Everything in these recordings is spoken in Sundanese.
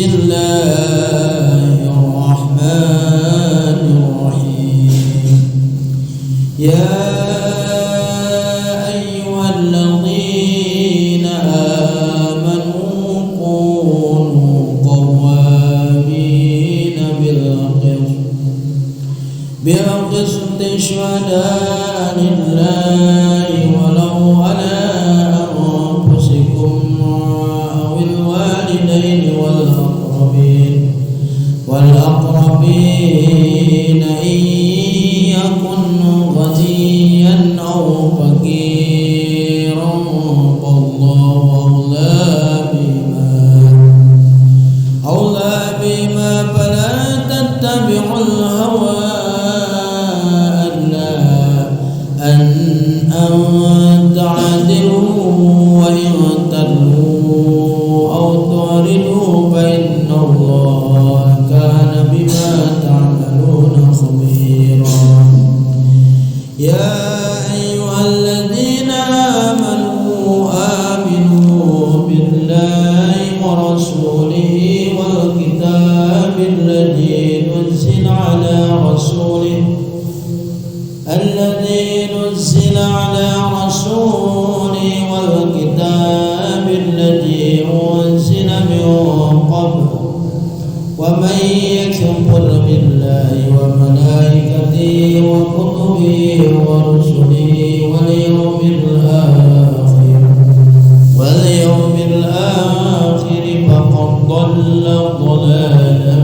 Bismillahirrahmanirrahim. Ya ayyuhalladzina amanu kunu qawwamina bil qisti syuhada'a lillahi walau ala anfusikum awil walidaini wal aqrabin in yakun ghaniyan aw faqiran fallahu awla bima fala tattabi'ul hawa an ta'dilu wa in tadlu aw tu'ridu fa inna Allaha kana bima ta'maluna khabira. Ya ayyuhalladzina amanu aminu billahi wa rasulihi wal kitabil ladzi nuzila ala rasulihi الذي نزل على رسوله والكتاب الذي أنزل من قبل ومن يكفر بالله وملائكته وكتبه ورسله واليوم الآخر فقد ضل ضلالا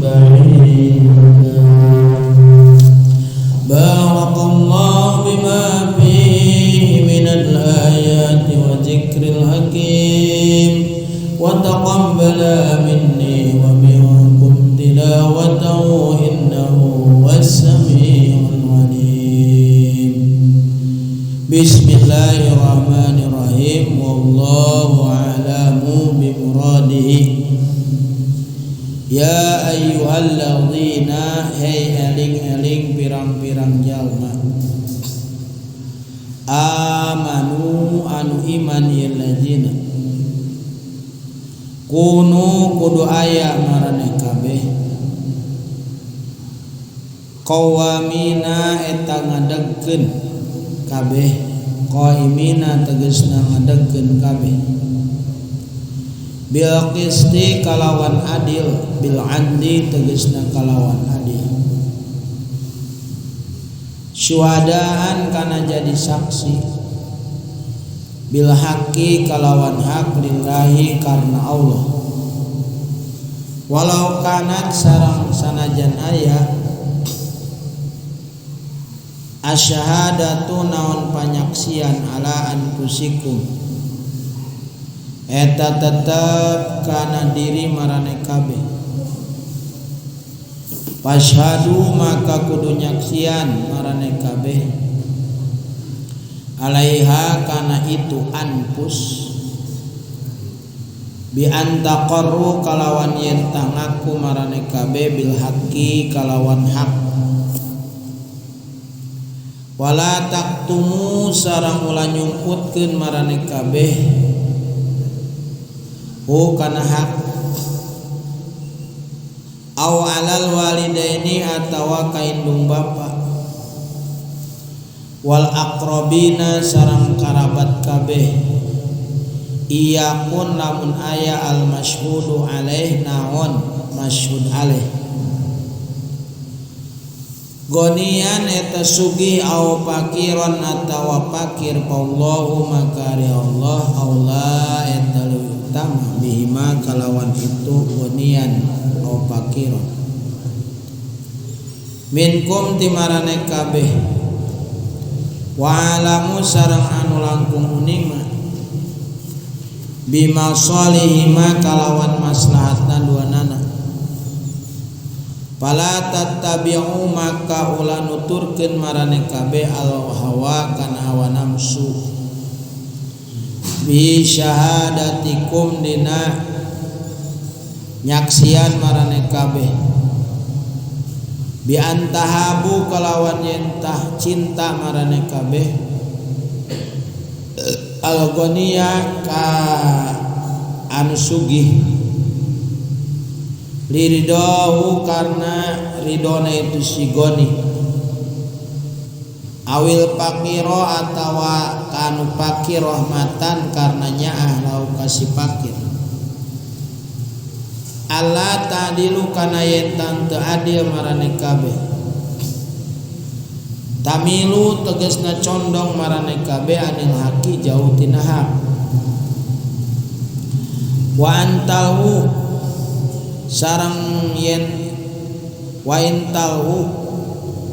بعيدا. بارك الله بما فيه من الآيات وذكر الحكيم وتقبل مني ومنكم تلاوته إنه هو السميع العليم. بسم الله الرحمن الرحيم. والله أعلم بمراده. Ya ayyuhalladzina, hei eling-eling pirang-pirang jalma, amanu anu iman ieu ladzina, kunu kudu aya maraneh kabeh, qawamina eta ngadegkeun kabeh, qaimina tegasna ngadegkeun kabeh, bil qisti kalawan adil, bil adli tegasna kalawan adil, syuhadaan kana jadi saksi, bil haqqi kalawan hak, lillahi karena Allah, walau kanat sareng sanajan aya asyhadatu naon panyaksian ala anfusikum eta tetep kana diri marane kabeh, pasyhadu maka kudu nyaksian marane kabeh, alaiha kana itu anfus, bi antaqarru kalawan yen tah ngaku marane kabeh, bil haqqi kalawan hak, wala taktumu sareng ulah nyumputkeun marane kabeh hu kana hak, aw alal walidaini atawa kaindung bapa, wal aqrabina sareng karabat kabeh, iyakun lamun aya al masyhudu alaih naon masyhud alaih, gonian eta sugih aw pakiron atawa pakir, fallahu maka ari Allah Allah eta leuwih utama bihima kalawan itu gonian aw pakiron, minkum timarane kabeh, wa alamu sareng anu langkung uning mah bima salihima kalawan maslahatna duanana, fala tattabi'u maka ulah nuturkeun marane kabeh al hawa kana hawa nafsu, bi syahadatikum dina nyaksian marane kabeh, bi antahabu kalawan yen tah cinta marane kabeh, al-ghaniya ka anu sugih, Liridahu karena ridona itu si goni awil pakiro atawa kanu pakir rahmatan karena nyaah lau kasih pakir Allah ta'dilu kana yen teu adil marane kabeh tamilu tegasna condong marane kabeh anil haqi jauh tina hak wa antalhu sareng yen wa intalhu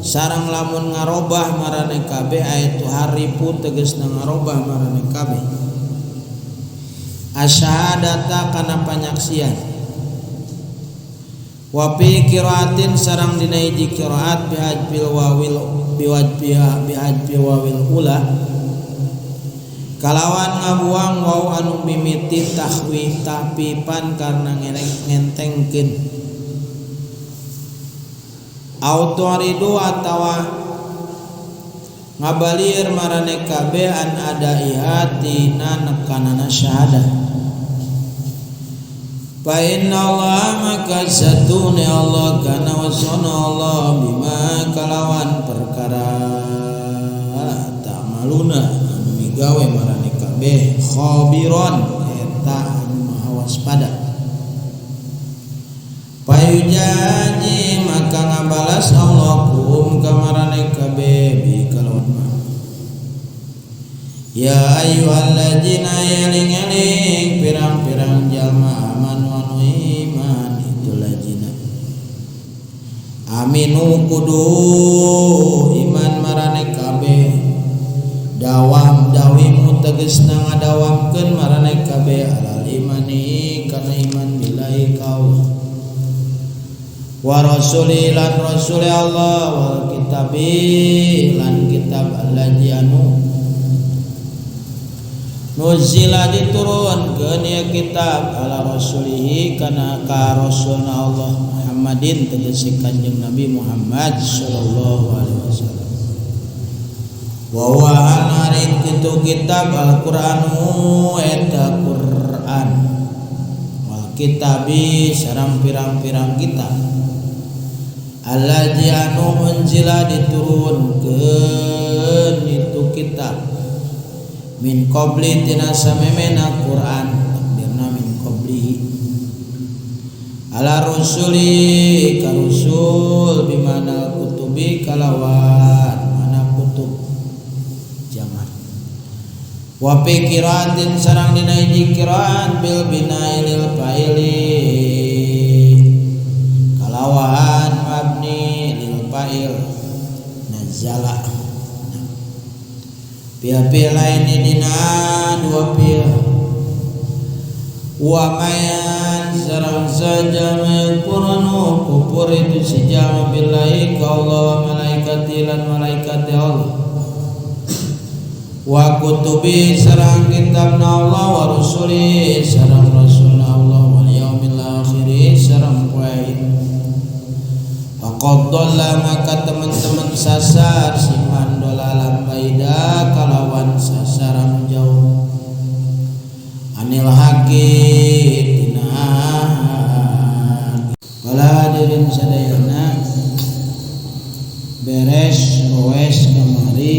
sareng lamun ngarobah marane kabeh ayatu haripu tegasna ngarobah marane kabeh asyhadata kana panyaksian wa fi qiraatin sareng dina hiji qiraat bihajbil wawil biwajbiha bihajbil wawil ula kalawan ngabuang wau anu mimiti tahwi tahpipan karena ngentengkeun au tuaridu atawa ngabalir marane kabeh an adaiha tina nekanana syahadah. Fa inna Allah maka satune Allah kana wasana Allah bima kalawan perkara ta'maluna anu migawe marane kabeh khabiron eta anu maha waspada. Payujaji maka ngabalas Allah kum kamarane kabeh bi kalawan ma. Ya ayyuhalladzina eling-eling pirang-pirang jalma amanu anu iman itu lajina aminu kudu iman marane kabeh dawam dawimu tegesna ngadawamkeun marane kabeh alal imani kana iman billahi ka Allah wa rasuli lan rasuli Allah wal kitabi lan kitab allazi anu nuzila diturunkeun ieu kitab ala rasulihi kana ka rasulna Allah Muhammadin tegese Kanjeng Nabi Muhammad sallallahu alaihi wasallam wa huwa anarin kitu kitab Al-Qur'anu eta Qur'an wal kitabi sareng pirang-pirang kitab allazi anu unzila diturunkeun itu kitab min qabli tina samemena Quran takdirna min qablihi ala rusuli ka rusul bimana kutubi kalawan mana kutub jaman wa fi qiraatin sareng dina hiji qiraat bil binailil fa'ili kalawan mabni lil fa'il nazala pil-pil lain dina dua pil wa mayan sareng saja mengkuranu kupur itu si jalma billahi ka Allah wa malaikati lan malaikati Allah wa kutubi sareng kitabna Allah wa rusuli sareng rasulna Allah wal yaumil akhir sareng poe faqad dhalla maka teman-teman sasar siman dolalam baida kalawan sasaran jauh anil haqi tina bala hadirin sadayana beres roes kamari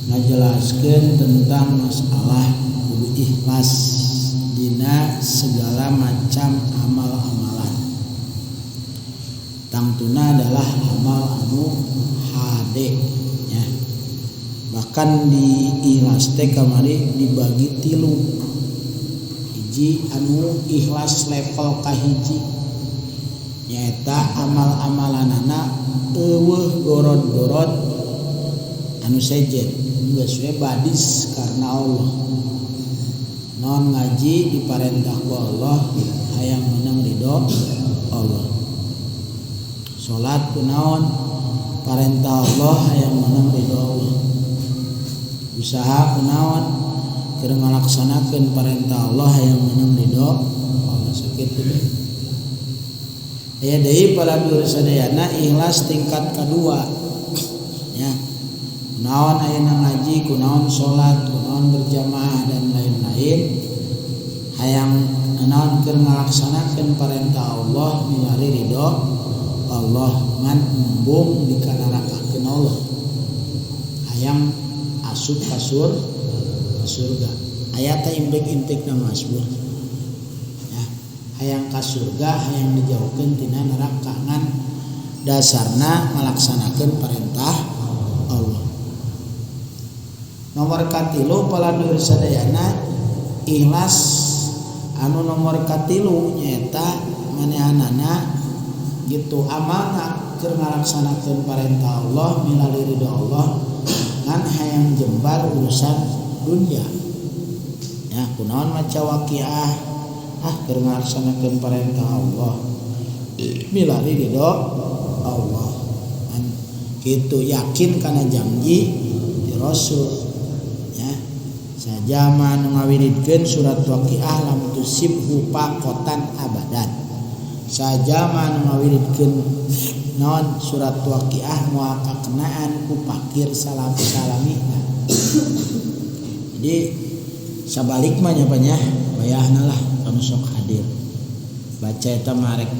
ngajelaskeun tentang masalah kudu ikhlas dina segala macam amal-amalan. Tangtuna adalah amal anu hade ya. Bahkan di ikhlas teh kamari dibagi tilu. Hiji anu ikhlas level kahiji nyaeta amal-amalanana eueuh gorod-gorod anu sejen geus we badis karena Allah. Non ngaji diparentah ku Allah hayang menang ridho Allah. Salat kunaon parentah Allah hayang menang ridho Allah. Usaha kunaon keur ngalaksanakeun parentah Allah hayang menang ridho Allah sakitu deui. Aya deui para dulur sadayana ikhlas tingkat kadua ya. Kunaon ayeuna ngaji, kunaon salat, kunaon berjamaah dan lain-lain hayang Naon keur ngalaksanakeun parentah Allah milari ridho Allah ngan embung dikanarakakeun Allah. Hayang asup ka surga. Aya teh impik-impik na masbur. Ya, hayang ka surga, hayang dijauhkeun tina neraka ngan dasarna ngalaksanakeun parentah Allah. Nomor katilu paladur sadayana ikhlas anu nomor katilu nyaeta manehanana gitu amalna keur ngalaksanakeun parentah Allah milari ridho Allah ngan hayang jembar urusan dunia. Ya kunaon maca waqiah ah keur ngalaksanakeun parentah Allah milari ridho Allah. Ngan kitu yakin kana janji di Rasul. Ya sajama nu ngawiridkeun surat waqiah lam tusibhu faqatan abadan. Sajama nu ngawiridkeun naon surat waqiah moal kakenaan ku pakir salam-salamina. Jadi sabalik mah nya nya wayahna lah anu sok hadir. Baca eta mah rek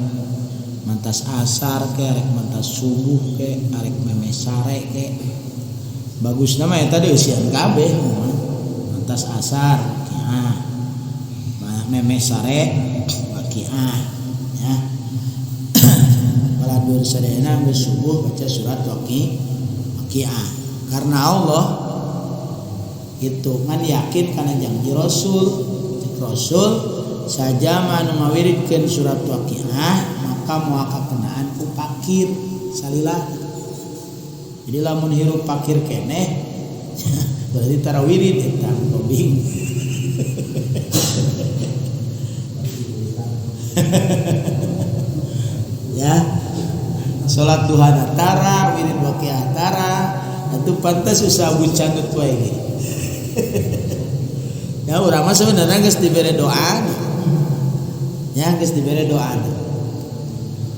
mantas asar ke rek mantas subuh ke arek memeh sare ke. Bagusna mah eta dieusian kabeh mantas asar waqiah. Memeh sare waqiah ya. Paladur sadayana geus subuh baca surat waqiah. Karena Allah itu ngan yakin kana janji Rasul. Cek Rasul sajama anu ngawiridkeun surat waqiah maka moal kakenaan ku pakir salila. Jadi lamun hirup pakir keneh berarti tara wirid eta tobing. Ya. Salat duha tara, wirid waqiah tara, atuh pantas usaha bucandut wae ge. Ya urang mah sebenarnya geus dibere doa. Ya geus dibere doa.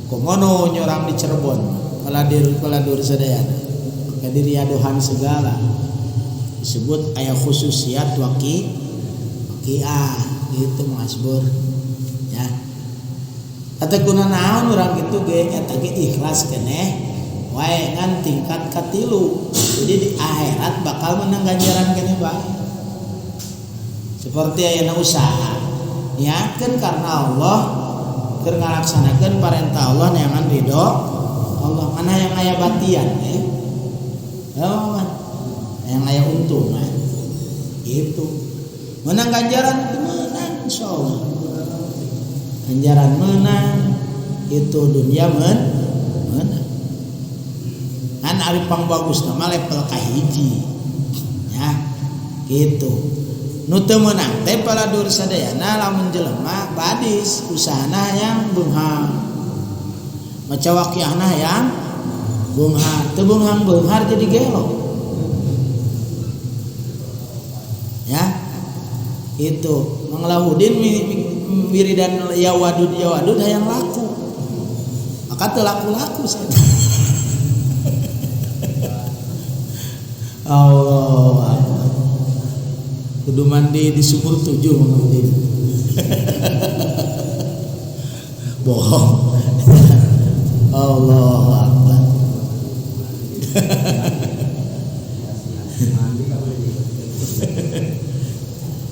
Komono nyorang di Cirebon, paladur sadayana. Kadiriadohan segala. Disebut aya khususiat waqiah gitu masbur. Ya. Kata kuna naon urang kitu ge eta ge ikhlas keneh wae ngan tingkat katilu. Jadi di akhirat bakal menang ganjaran keneh bae. Seperti ayeuna usaha. Niatkeun karena Allah keur ngalaksanakeun parentah Allah neangan ridho Allah. Mana yang aya batian teh? Oh, yang aya untung mah. Gitu. Menang ganjaran itu menang insyaallah. Ganjaran menang itu dunia menang. Kan ari pangbagus mah level kahiji. Ya, gitu. Nu teu meunang teh paladur sadayana lamun jelema badis usahana hayang beunghar. Maca waqiahna hayang beunghar, teu beunghang-beunghar jadi gelo. Ya. Itu Manglahudin wiridan ya wadud hayang laku. Maka teu laku-laku saya. Allah Akbar. Kudu mandi di sumur 7 Manglahudin. Bohong. Allahu Akbar.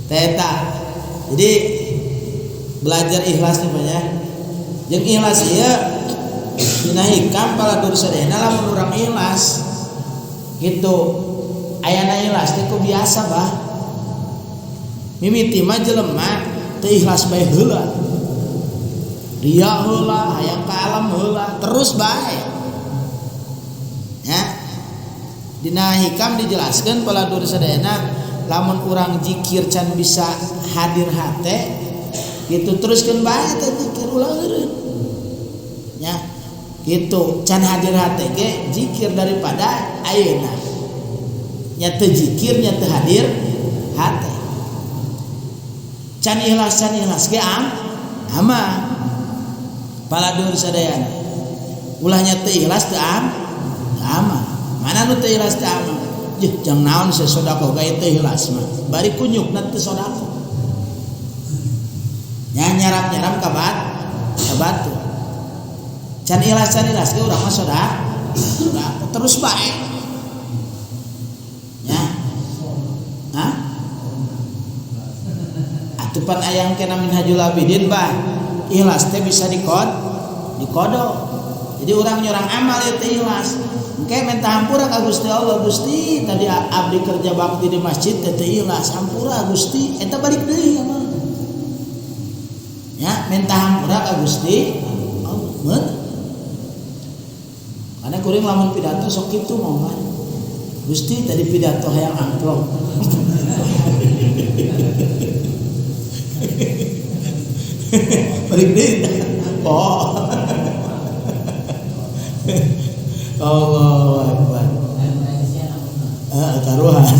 Teta. Jadi belajar ikhlas nih banyak. Jeung ikhlas ieu dina hikam paladur sadayana lamun urang ikhlas gitu. Ayana ikhlas teh ku biasa bah. Mimiti mah jelema teu ikhlas bae heula. Ria heula, hayang ka alam heula, terus bae. Ya. Dina hikam dijelaskeun paladur sadayana lamun urang zikir can bisa hadir hate gitu teruskeun bae teh zikir ulah eureun. Ya. Gitu can hadir hate ge zikir daripada ayeuna. Nya teu zikir nya teu hadir hate. Can ikhlas ge ama paladur sadayana. Ulah nya teu ikhlas teu ama. Mana nu teu ikhlas teu ama? Jeh jang naon sedekah gae teu ikhlas mah. Bari kunyukna teu sedekah. Nya nyarap-nyarap ka batu. Can ikhlas ge urang mah soda terus bae. Ya. Hah? Atupan ayang kena Minhajul Abidin bah. Ikhlas teh bisa dikodo. Jadi orang nyorang amal ieu teh ikhlas. Engke minta hampura ka Gusti Allah, Gusti tadi abdi kerja bakti di masjid teh teu ikhlas, hampura Gusti, eta balik deui amal. Ya, minta hampura ka Gusti Allah. Karena kuring lamun pidato sok kitu mau mah. Gusti tadi pidato hayang amplop. Balik deui. Oh. Allahu Akbar. Taruhan.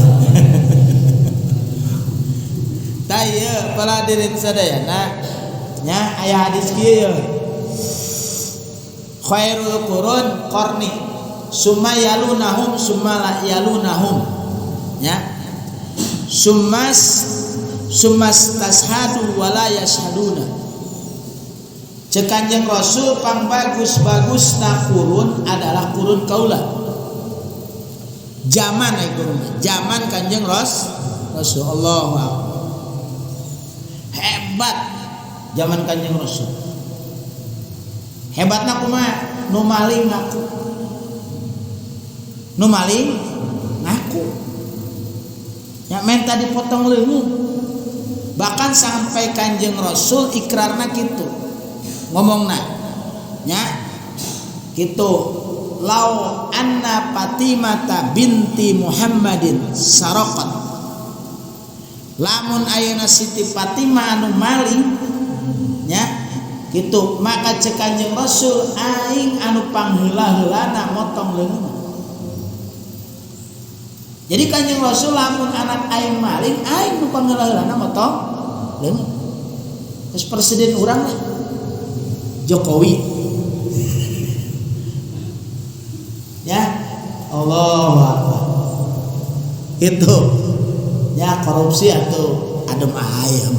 Tah ieu para hadirin sadayana nya aya hadis kieu. Khairul qurun qarni summa yalunahum summa la yalunahum. Ya. Summas tashhadu wala yashhaduna. Cek Kanjeng Rasul pang bagus-bagusna kurun adalah kurun kaula. Zaman ai kurun, zaman Kanjeng Rasul Allah. Hebat zaman Kanjeng Rasul. Hebatna kumaha? Nu maling ngaku. Nu maling ngaku. Ya menta dipotong leungeun. Bahkan sampai Kanjeng Rasul ikrarna kitu. Ngomongna nya kitu lau anna Fatimata binti Muhammadin saraqat, lamun ayeuna Siti Fatimah anu maling nya kitu maka cek Kanjeng Rasul aing anu pangheula-heulana motong leungeun. Jadi Kanjeng Rasul lamun anak aing maling aing nu pangheula-heulana motong leungeun. Terus presiden urang lah Jokowi. Ya, Allahu Akbar. Itu ya korupsi atau adem ayam.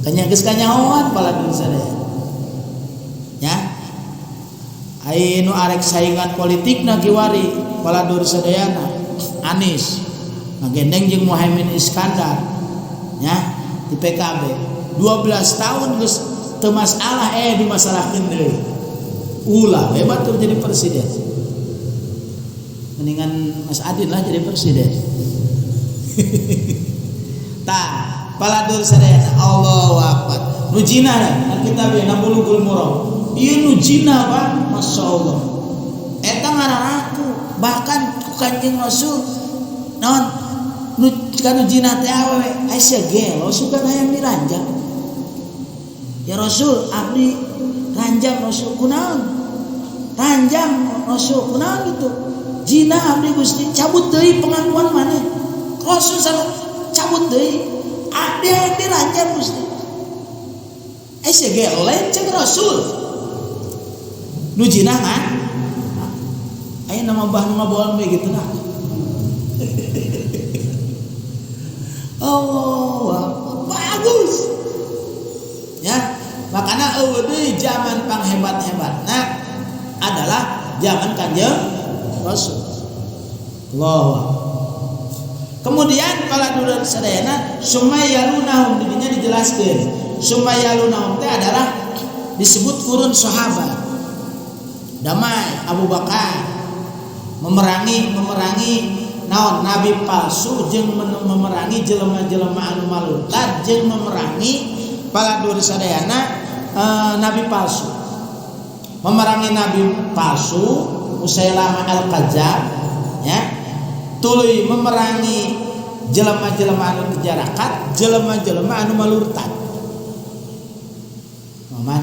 Kanya geus kanyahoan pala sadaya. Ya. Ai nu arek saingan politikna kiwari paladur sadayana Anies ngagendeng jeung Muhaimin Iskandar ya di PKB 12 tahun geus teu masalah dimasalahkeun deui. Ulah we batur jadi presiden. Mendingan Mas Adin lah jadi presiden. Tah, paladur sadayana Allahu Akbar. Nu zina da kitab na Bulughul Maram. Ieu nu zina Pak, masyaallah. Eta ngararaku bahkan ku Kanjeng Rasul naon nu kanu zina teh awewe aya sia gelo sugan hayang diranjang. Ya Rasul, abdi ranjang Rasul kunaon? Ranjang Rasul kunaon gitu. Zina abdi Gusti cabut deui pengakuan maneh. Rasul salah cabut deui. Abdi hayang diranjang Gusti. Sia gelo lain cek Rasul. Nu zina kan? Aya nama bah nu ngaboal we gitu nah. Allah bagus. Ya, makanya eueuh deui zaman panghebat-hebatna adalah zaman Kanjeng Rasul. Allah. Kemudian kalau dulur sadayana sumayalunahum didinya dijelaskeun. Sumayalunahum teh adalah disebut kurun sahabat. Damai Abu Bakar memerangi naon nabi palsu jeung memerangi jelema-jelema anu malurtad jeung memerangi paladur sadayana nabi palsu. Memerangi nabi palsu Musailamah al-Kadzab ya. Tuluy memerangi jelema-jelema anu tejarakat, jelema-jelema anu malurtad. Maman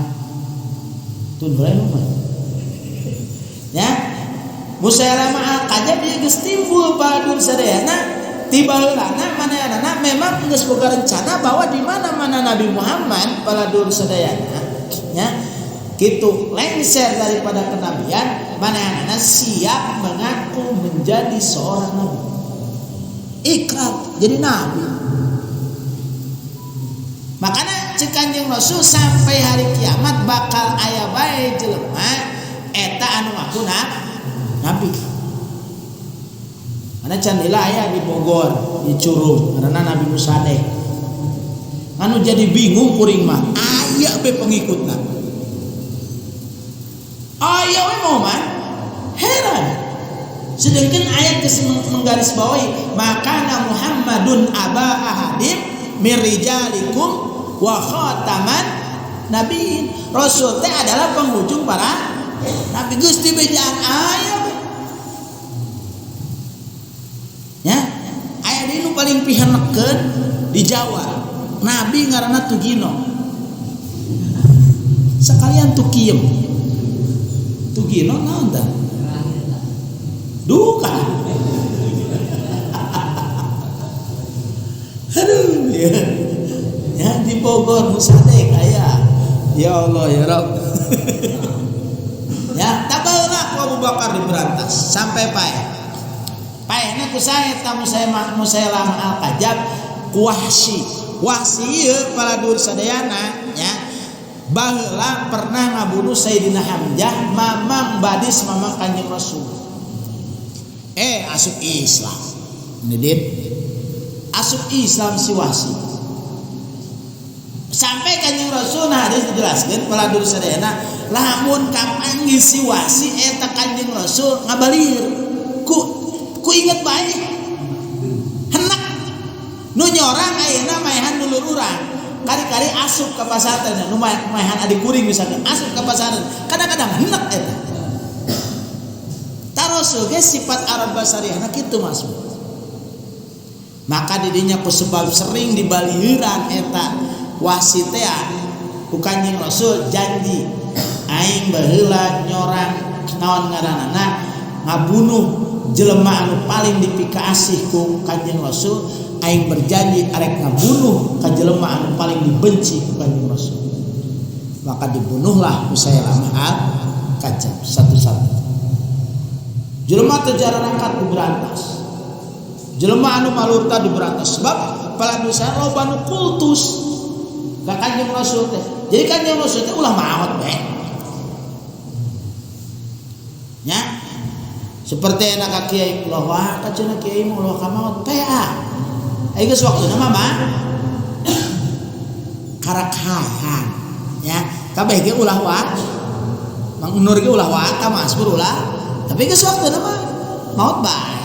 tun bae maman. Ya. Musailamah al-Kadzab ieu geus timbul paladur sadayana tiba heulana manehanana memang geus boga rencana bahwa di mana-mana Nabi Muhammad paladur sadayana ya kitu lengser daripada kenabian manehanana siap mengaku menjadi seorang nabi. Ikrar jadi nabi. Makanya Karena cek Kanjeng Rasul sampai hari kiamat bakal aya bae jelema eta anu ngaku nabi. Karena candila aya di Bogor, di Curug, karena Nabi Musadek. Anu jadi bingung kuring mah, aya be pengikutna. Aya we moman heran. Sedangkan ayat geus menggarisbawahi makana Muhammadun aba ahadim mirrijalikum wa khataman nabiyyin. Rasul teh adalah penghujung para nabi. Geus dibejaan aya we. Ya, aya di nu paling pihenekeun di Jawa. Nabi ngaranna Tugino. Sekalian Tukiem. Tugino naon tah? Duka. Aduh ya. Ya di Bogor Musadek aya. Ya Allah ya Rabb. Ya, tabaheula ku Abu Bakar diberantas sampai paeh. Paehna ku sae eta Musailamah al-Kadzab ku Wahsy. Wahsy ieu paladur sadayana nya. Baheula pernah ngabunuh Sayyidina Hamzah mamang badis mamang Kanjeng Rasul. Asup Islam. Ini asup Islam si Wahsy. Sampai Kanjeng Rasul nah hadis dijelaskeun paladur sadayana lamun kapanggih si Wahsy eta Kanjeng Rasul ngabalir. Ku inget bae. Henak nu nyorang ayeuna maehan dulur urang. Kali-kali asup ka pasantren nu maehan adik kuring misalkan asup ka pasantren. Kadang-kadang henek eta. Rasul ge sifat Arab basariahna kitu Mas. Maka didinya ku sebab sering dibalieuran eta Wahsy teh ku Kanjeng Rasul janji aing baheula nyorang naon ngaranana ngabunuh jelema anu paling dipikaasih ku Kanjeng Rasul, aing berjanji arek ngabunuh ka jelema anu paling dibenci ku Kanjeng Rasul. Maka dibunuhlah Musailamah al-Kadzab satu-satu. Jelema teu jarangkat diberantas. Jelema anu malurta diberantas sebab paladusan loba nu kultus ka Kanjeng Rasul teh. Jadi Kanjeng Rasul teh ulah maot bae. Nya seperti enak ka kiai ulah wae ka cenah kiai mah ulah ka maot PA. Ai geus waktuna mah mah karakhahan nya kabeh ge ulah wae. Mang Nur ge ulah wae ka Mas Pur ulah. Tapi geus waktuna mah maot bae.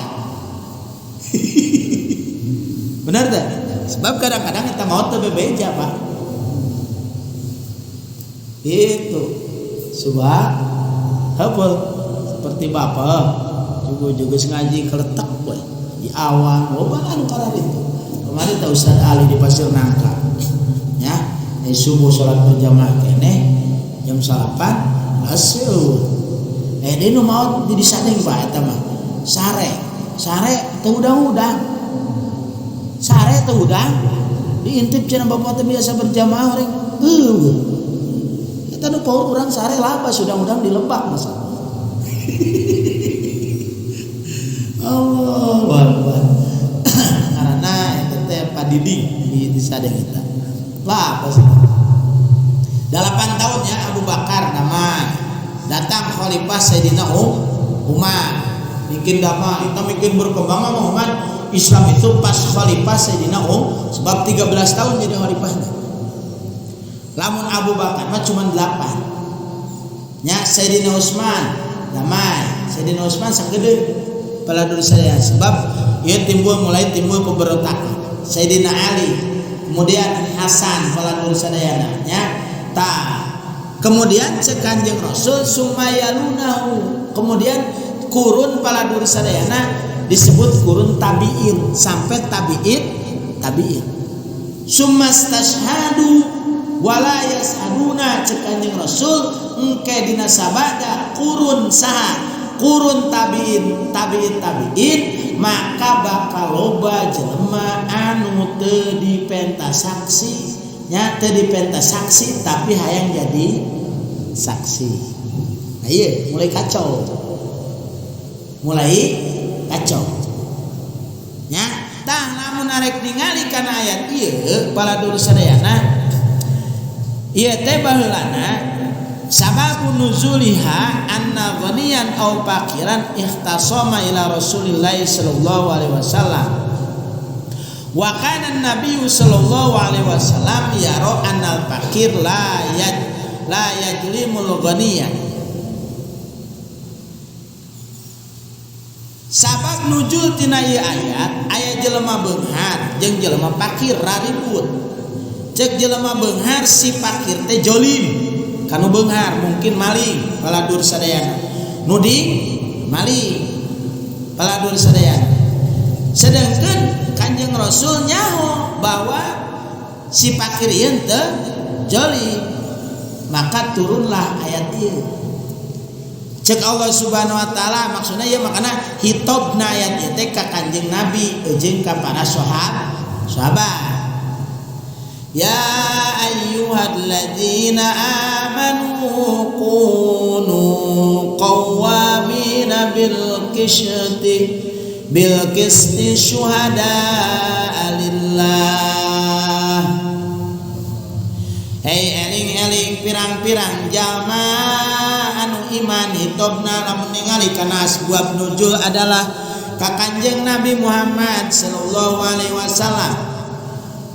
Benar teh? Sebab kadang-kadang kita maot teh bebeja, Pak. Itu subah hafal seperti bapak juga sengaja keletak boy di awal loba anu karar itu. Kemarin teh Ustaz Ali di Pasir Nangka. Ya, subuh salat berjamaah keneh jam 8 hasil. Dia nu maot di disadeng Pak eta mah. Sare, sare teu udang-udang. Sare teu udang. Diintip cenah bapak teh biasa berjamaah orang. Eueuh. Eta nu paur urang sare laba udang-udang di lebak masa. Allahu Akbar. Karena eta teh padiding di sadeng eta. Lah pasti. 8 tahunnya Abu Bakar damai. Datang khalifah Sayyidina Umar. Bikin damai, kita bikin berkembang mah Umar. Islam itu pas khalifah Sayyidina Umar sebab 13 tahun jadi khalifahnya. Lamun Abu Bakar mah cuma 8. Nya Sayyidina Utsman damai. Sayyidina Utsman sagede paladur saya sebab ieu timbul mulai timbul pemberontakan. Sayyidina Ali, kemudian Hasan paladur sadayana nya. Ta kemudian cek Kanjeng Rasul sumayalunahu. Kemudian kurun paladur sadayana disebut kurun tabiin sampai tabiin tabiin. Sumastashhadu wala yashaduna cek Kanjeng Rasul engke dina sabada kurun saha kurun tabiin tabiin tabiin maka bakal loba jelema anu teu dipenta saksi nya teu dipenta saksi tapi hayang jadi saksi. Nah iya mulai kacau. Mulai kacau. Nya tah lamun arek ningali kana ayat ieu paladur sadayana Ieu teh baheulana sababu nuzuliha anna ghaniyan aw faqiran ikhtasama ila Rasulillah sallallahu alaihi wasallam. Wa kana an-nabiy sallallahu alaihi wasallam yara annal faqir la yajlimul ghaniya. Sabab nuzul tina ieu ayat aya jelema beunghar jeung jelema fakir raribut. Cek jelema beunghar si fakir teh jolim kanu beunghar mungkin maling paladur sadayana. Nuding maling paladur sadayana. Sedangkan Kanjeng Rasul nyaho bahwa si fakir ieu teh jolim, maka turunlah ayat ieu. Cek Allah Subhanahu wa taala maksudna ieu makana hitobna ayat ieu teh ka Kanjeng Nabi jeung ka para sahabat. Ya ayyuhalladzina amanu kunu qawwamina bil qisti syuhada'a lillah. Hei eling-eling pirang-pirang jalma anu iman hitobna lamun ningali kana asbab nuzul adalah ka Kanjeng Nabi Muhammad sallallahu alaihi wasallam.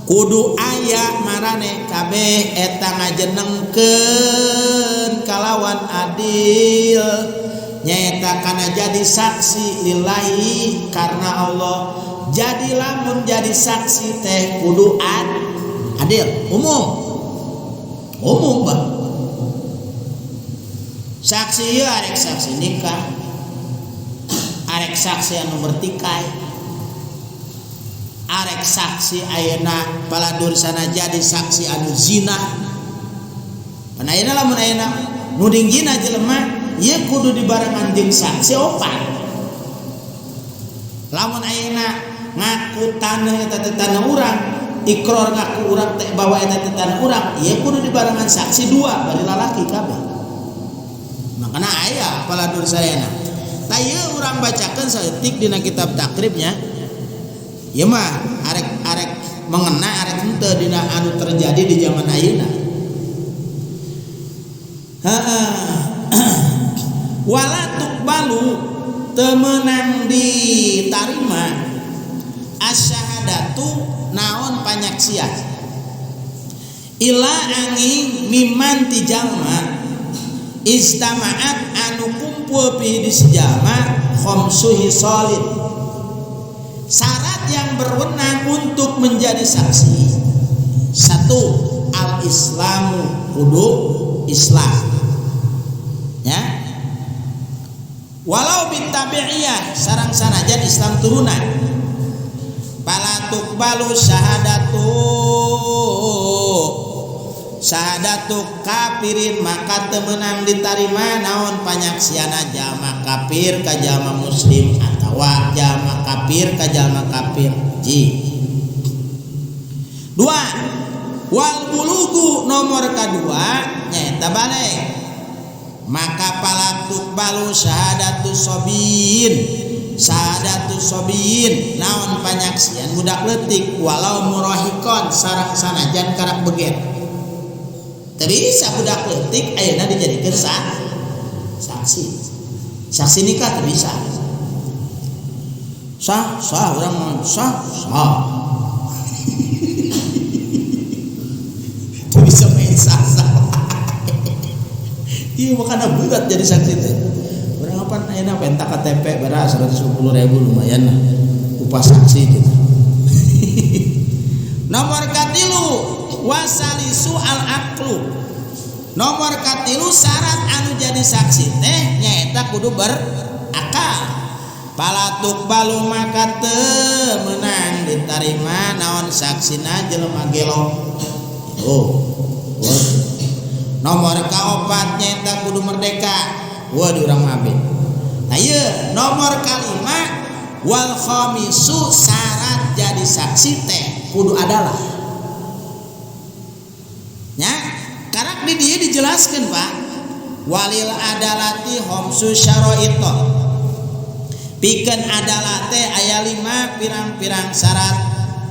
Kudu aya marane kabeh eta ngajenengkeun kalawan adil nyaeta kana jadi saksi lillahi karena Allah. Jadi lamun jadi saksi teh kudu adil umum umum bah saksi ieu arek saksi nikah arek saksi anu bertikai arek saksi ayeuna paladur sana jadi saksi anu zina. Pan ayeuna lamun ayeuna nuding zina jelema ieu kudu dibarengan jeung saksi opat. Lamun ayeuna ngaku tanah eta teh tanah urang, ikrar ngaku urang teh bahwa eta teh tanah urang, ieu kudu dibarengan saksi dua bari lalaki kabeh. Makana aya paladur sayana. Tah ieu urang bacakeun saeutik dina kitab takribnya. Ieu mah arek-arek mengena arek henteu dina anu terjadi di zaman ayeuna. Wala tuqbalu teu meunang ditarima asyhadatu naon panyaksian ila angin miman ti jalma istamaat anu kumpul pi di sejalma khamsu hisalin. Syarat yang berwenang untuk menjadi saksi satu, al-islamu kudu Islam ya, walau bitabi'iyah sarang sanajan Islam turunan. Fala tuqbalu syahadatu kafirin maka teu meunang ditarima naon panyaksiana jalma kafir ka jalma muslim atawa jalma kafir ka jalma kafir. Ji dua, wal bulugu nomor kadua nyaeta baleg maka fala tuqbalu syahadatu sobiin naon panyaksian budak leutik walau murahikon sarang sanajan karak beget. Teu bisa budak leutik ayeuna dijadikeun saksi. Saksi nikah teu bisa. Sah sah urang sah sah. Teu bisa main sah sah. Ieu makana berat jadi saksi teh. Urang apa ayeuna penta KTP beras 150.000 lumayan lah upah saksi gitu. Nomor katilu wasalisu al aqlu. Nomor katilu syarat anu jadi saksi teh nyaeta kudu berakal. Fala tuqbalu maka teu meunang ditarima naon saksina jelema gelo. Oh. Nomor kaopat nyaeta kudu merdeka. Wah di urang mah abe. Nah ieu nomor kalima wal khamisu syarat jadi saksi teh kudu adalah. Nya karak di dieu dijelaskeun Pak. Walil adalati khamsu syara'ito. Pikeun adalah teh aya 5 pirang-pirang syarat.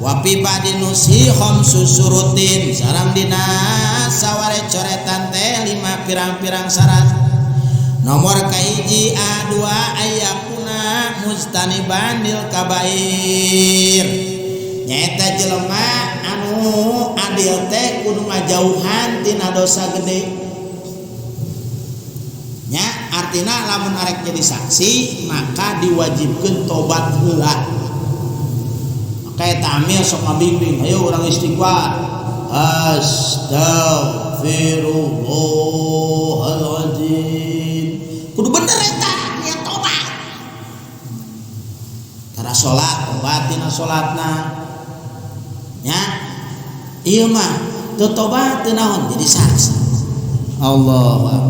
Wa fi ba'di nusi khamsu surutin sareng dina saware coretan teh 5 pirang-pirang syarat. Nomor kahiji A2 ayakuna mustaniban lil kabair. Nyaeta jelema anu adil teh kudu ngajauhan tina dosa gede. Nya artina lamun arek jadi saksi maka diwajibkeun tobat heula. Maka eta amil sok ngabimbing, ayo urang istighfar. Astagfirullahaladzim. Kudu bener eta niat tobat. Tara salat tobat tina salatna. Nya ieu mah teu tobat teu naon jadi saksi. Allahu akbar.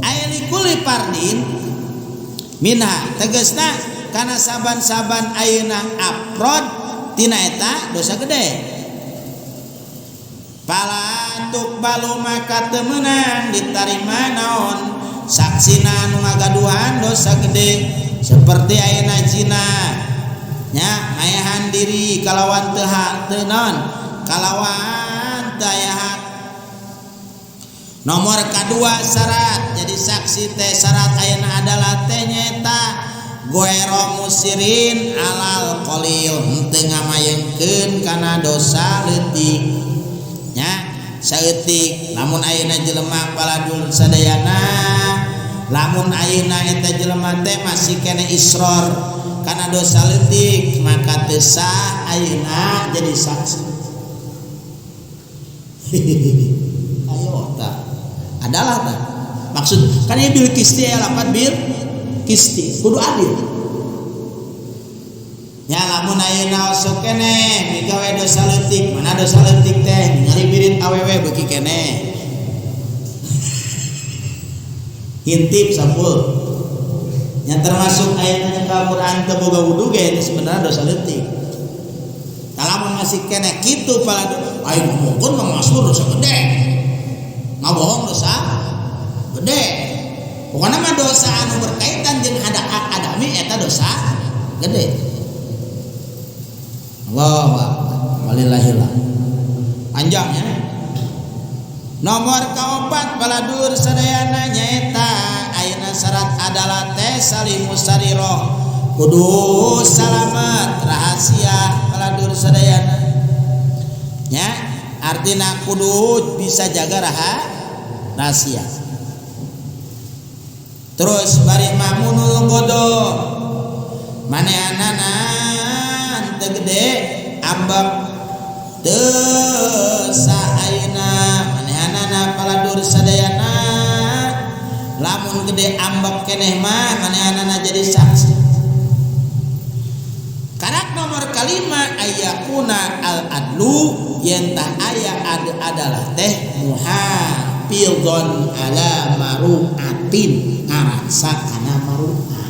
Aya likuli fardin minha tegasna kana saban-saban ayeuna afrod tina eta dosa gede. Pala tuqbalu maka teu meunang ditarima naon saksina anu ngagaduhan dosa gede seperti ayeuna zina nya maehan diri kalawan teu hak teu naon kalawan teu aya hak. Nomor kadua syarat jadi saksi teh syarat ayeuna adalah teh nyaeta goero musirin alal qalil henteu ngamayengkeun kana dosa leutik nya saeutik. Lamun ayeuna jelema paladul sadayana lamun ayeuna eta jelema teh masih kene isror kana dosa leutik maka teu sah ayeuna jadi saksi. Ayo tah adalah tah maksud kan ieu bil kisti aya lapan bil kisti kudu adil nya. Lamun ayeuna osok keneh migawe dosa leutik mana dosa leutik teh ningali birit awewe beuki keneh ngintip sampul nya termasuk ayat Al-Qur'an teu boga wudu ge itu sebenarnya dosa leutik. Lamun masih keneh kitu paladu aing ngomongkeun mah masuk dosa gede ngabohong dosa gede pokona mah dosa anu berkaitan jeung hak adami eta dosa gede. Allahu akbar walillahillah. Panjangnya. Nomor kaopat baladur sadayana nyaeta ayeuna syarat adalah teh salimu sariroh kudu salamet rahasia baladur sadayana nya artina kudu bisa jaga rahasia. Terus bari mamunul godo manehanana teu gede ambek teu saayeuna manehanana paladur sadayana lamun gede ambek keneh mah manehanana jadi saksi. Karak nomor kalima ayakuna al adlu yen tah aya adalah teh muhafizon ala maru'atin ngaraksa kana maru'ah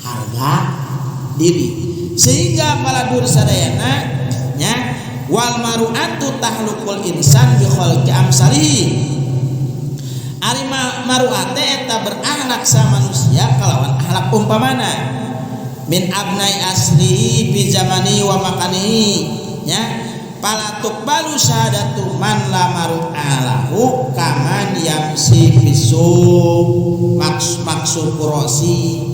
harga diri sehingga paladur sadayana nya wal maru'atu tahlukul insan bi khalqi amsalihi. Ari maru'ate eta berakhlak sa manusia kalawan akhlak umpamana min abnai aslihi fi zamani wa makanihi nya pala tuqbalu syahadatu man la maru'alahu kaman yamsi fisu maksud kurosi.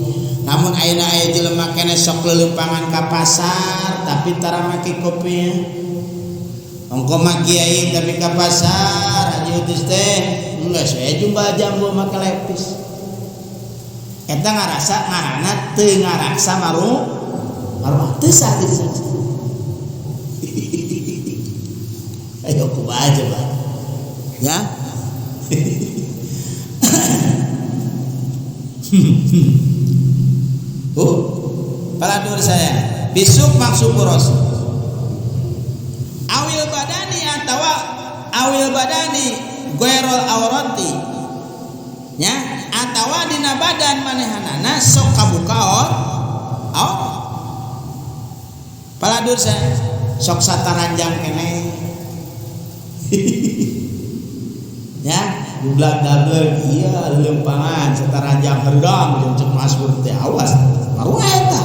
Namun ayeuna aya jelema keneh sok leuleumpangan ka pasar tapi tara make kopi. Ongko mah kiai tapi ka pasar haji utus teh geus we jumba jambu make lepis. Eta ngarasa ngaranna teu ngaraksa maru teu sah teu sah. Ayo kumaha coba. Ya. Paladur saya besok maksud kuros awil badani atawa awil badani goerol aurati nya atawa dina badan manehanana sok kabuka aurat. Paladur saya sok sataranjang keneh ya gublag dableg iya leumpangan sataranjang herdang jeung cek masbur teh awas baru eta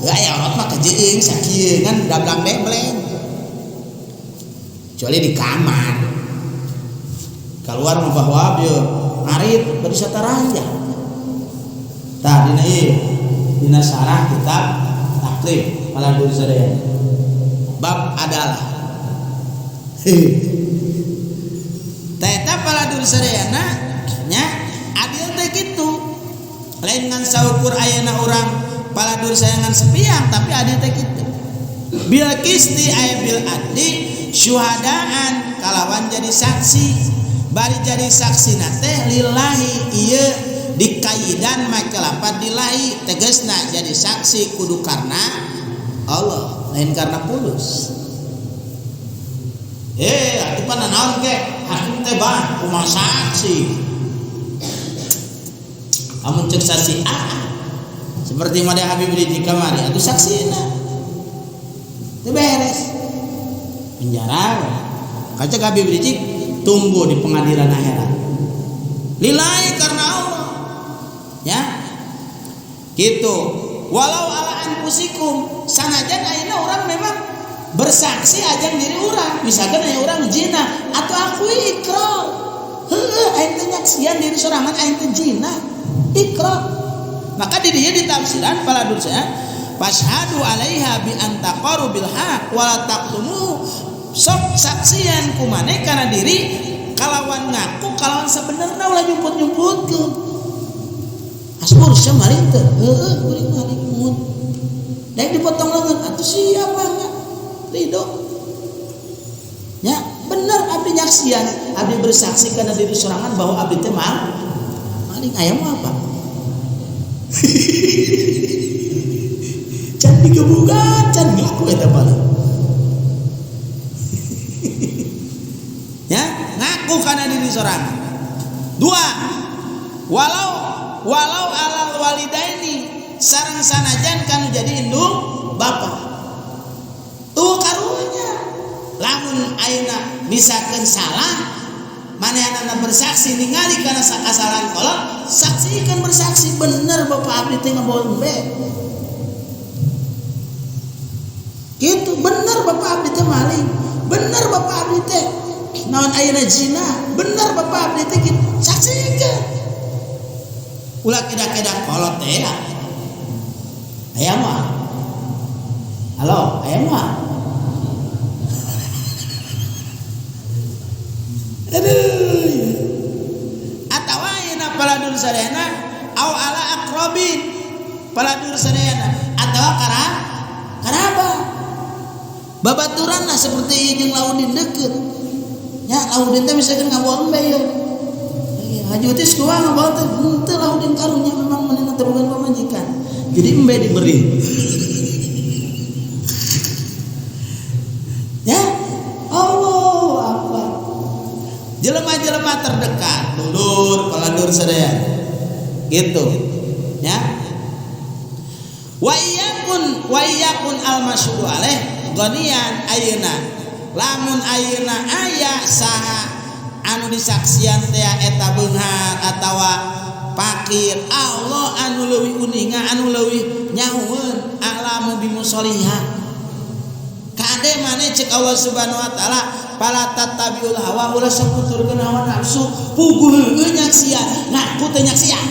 Aya orot mah kajeung sakieu kan dablang debleng. Kecuali di kamar. Keluar mah bahwa bieu ngarit bari sataranja. Tah dina ieu dina syarah kitab Taklif Paladur sadaya. Bab adalah. Tah eta Paladur sadayana nya adil teh kitu. Lain ngan saukur ayeuna urang paladur sayangan sepiang tapi adil teh kitu. Bil kisti aya bil adli syuhadaan kalawan jadi saksi. Bari jadi saksi teh lillahi ieu dikaidan make lapat lillahi tegasna jadi saksi kudu karena Allah lain karena pulus. Atuh pan naon ke hakim teh bah kumaha saksi. Amun cek saksi A seperti made Habib Rizik kamari atuh saksina teu beres penjara. Kaca Habib Rizik tunggu di pengadilan akhirat. Lillahi karena Allah. Ya. Gitu. Walau ala anfusikum, sanajan ayeuna urang memang bersaksi ajang diri urang. Misalkan aya urang zina atau akui ikrar. Heueuh aing teh nyaksian diri sorangan aing teh zina. Ikrar. Maka di dieu ditafsiran paladur saya fashhadu alaiha bi antaqaru bil haq wa la taqtumu. Sok saksian kumane kana diri kalawan ngaku kalawan sabenerna ulah nyumput-nyumputkeun. Asbur sia maling teh. Heueuh kuring maling mun. Daek dipotong leungeun atuh siapa enggak? Ridho. Ya, bener abdi nyaksian, abdi bersaksi kana diri sorangan bahwa abdi teh maling aya mah apa? Can digebukan, can ngaku eta paling. Ya, ngaku kana diri sorangan. Dua, walau alal walidaini sareng sanajan kanu jadi indung bapa. Tuh karunya. Lamun ayeuna misalkeun salah manehanana bersaksi ningali kana kasalahan kolot, saksikeun bersaksi bener bapak abdi teh ngabawa embe. Gitu, bener bapak abdi teh maling, bener bapak abdi teh naon ayeuna zina, bener bapak abdi teh kitu, saksikeun. Ulah keda-keda kolot teh ya. Aya mah. Halo, aya mah. Aduh. Atawa ayeuna paladur sadayana au ala aqrabin paladur sadayana atawa karaba. Babaturanna seperti jeung Laudin deukeut. Nya Laudin teh misalkan ngabawa embe ieu. Haji Utis kumaha ngabawa teh henteu Laudin karunya memang manehna teh bukan pamajikan. Jadi embe diberi. Ya, Allah Akbar. Jelema-jelema terdekat, dulur, paladur sadaya. Gitu. Ya. Wa iyakun al masyhudu alaih ghaniyan ayeuna. Lamun ayeuna aya saha anu disaksian teh eta beunghar atawa pakir, Allah anu leuwih uninga anu leuwih nyahueun a'lamu bimusoliha. Kade maneh cek Allah Subhanahu wa taala fala tattabiul hawa ulah saputurkeun hawa nafsu puguh heueuh nyaksian ngaku teh nyaksian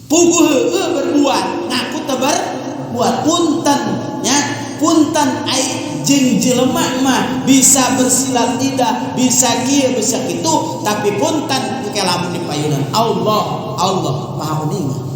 puguh heueuh berbuat ngaku teh berbuat punten nya punten ai jeung jelema mah bisa bersilat lidah bisa kieu bisa kitu tapi punten ke lamun dipayunan Allah Allah Maha uninga.